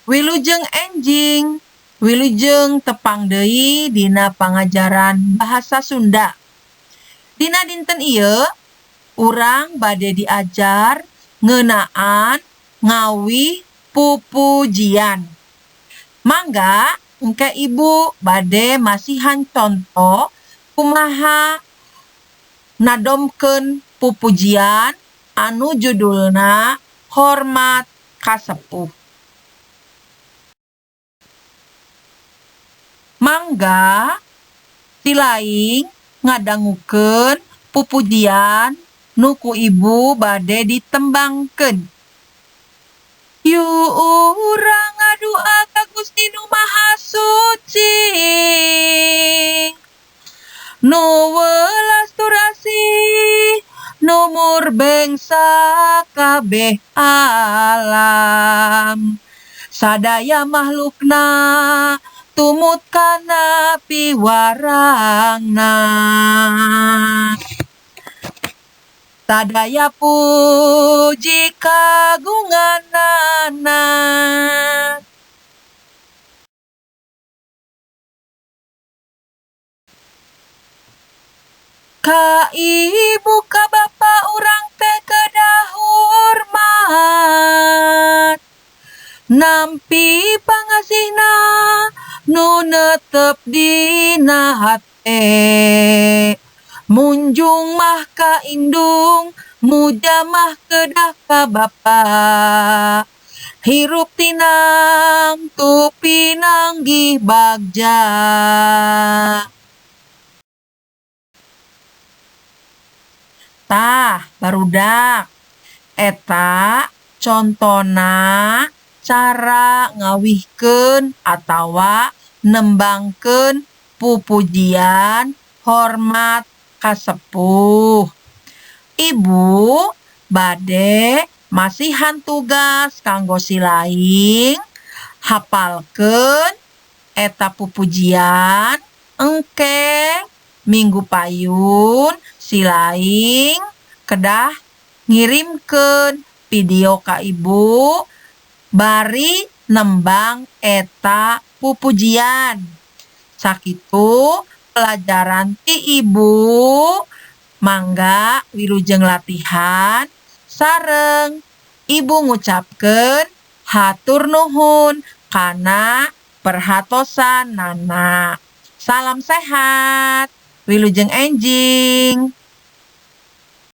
Wilujeng enjing, wilujeng tepang deui dina pangajaran Bahasa Sunda. Dina dinten ieu urang bade diajar ngeunaan ngawih pupujian. Mangga engke ibu bade masihan conto kumaha nadomkeun pupujian anu judulna Hormat Ka Sepuh. Mangga silaing ngadangukeun pupujian nu ku ibu bade ditembangkeun. Yu urang ngadua ka Gusti Nu Maha Suci, nu welas tur asih, nu murbeng sakabeh alam. Sadaya makhlukna tumut kana piwarangna. Sadaya puji kagunganana. Ka ibu ka bapa urang teh kedah hormat, nampi pangasihna nu netep dina hate. Munjung mah ka indung, muja mah kedah ka bapa. Hirup tinang tu pinanggih bagja. Tah barudak, eta contona cara ngawihkeun atawa nembangkeun pupujian hormat ka sepuh. Ibu bade masihan tugas kanggo silaing hapalkeun eta pupujian engke minggu payun silaing kedah ngirimkeun video ka ibu bari nembang eta pupujian. Sakitu pelajaran ti ibu, mangga wilujeng latihan sareng ibu ngucapkeun hatur nuhun kana perhatosanana. Salam sehat, wilujeng enjing.